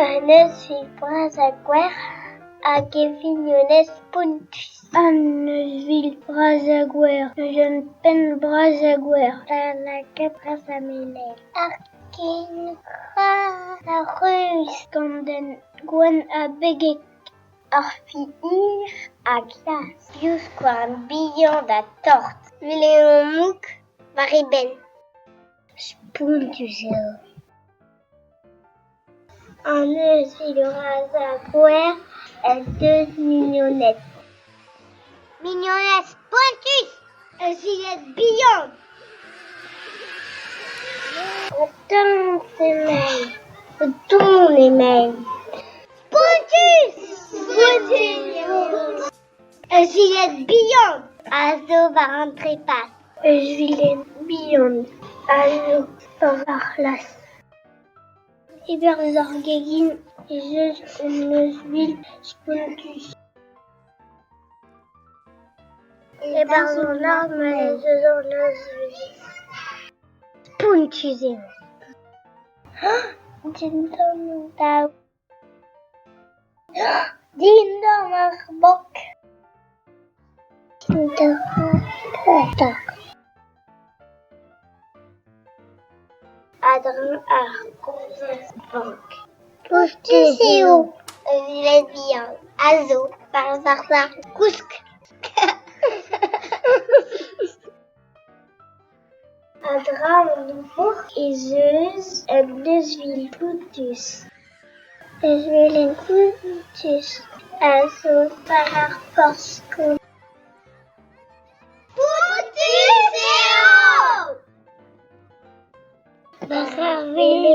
Un euzhvil bras ha gwer hag e vignonez spontus. An euzhvil bras ha gwer eus un penn bras ha gwer da lakaat bras ha melen. Ar kein bras ruz gant un gwenn ha begek. Ar fi hir ha glas. Divskouarn bihan ha tort. Melezour mouk war e benn. Spontus eo. An euzhvil bras ha gwer en deus mignoned. Mignoned spontus ! Euzhviled bihan ! O tont emaint ! O tont emaint ! Spontus ! Spontus eo ! Euzhviled bihan a zo war an trepas. Euzhviled bihan a zo war ar c'hlas. E-barzh ar gegin ez eus un euzhvil spontus. E-barzh an armel ez eus un euzhvil. Spontus eo. Dindan an daol. Dindan ar bank. Dindan ar c'honter. A-dreñv ar gourvez-vank. Spontus eo. Euzhviled bihan a zo 'barzh ar sac'h-kousk. A-dreñv an nor ez eus un euzhvil spontus. Euzhviled spontus a zo war ar porzh-skol. Spontus eo ! War ar wele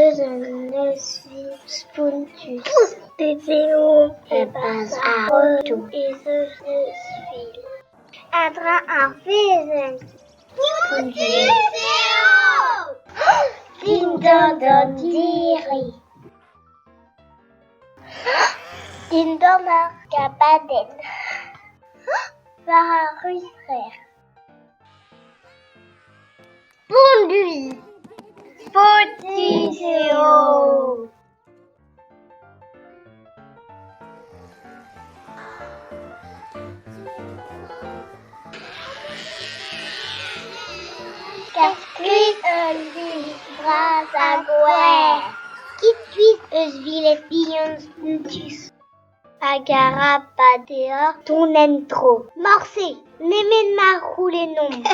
ez eus un euzhvil spontus. Bez eo e-barzh ar otoù ez eus euzhvil. A-dreñv ar wezenn. Spontus eo ! Dindan an diri. Dindan ar gabadenn. War ar ruz-rec'h. Spontus ! Spontus eo ! Kas kuit un vil bras ha gwer. Kit kuit euzhviled bihan spontus. Hag arabat deoc'h dont en-dro. Morse, nemet ma c'houlennomp.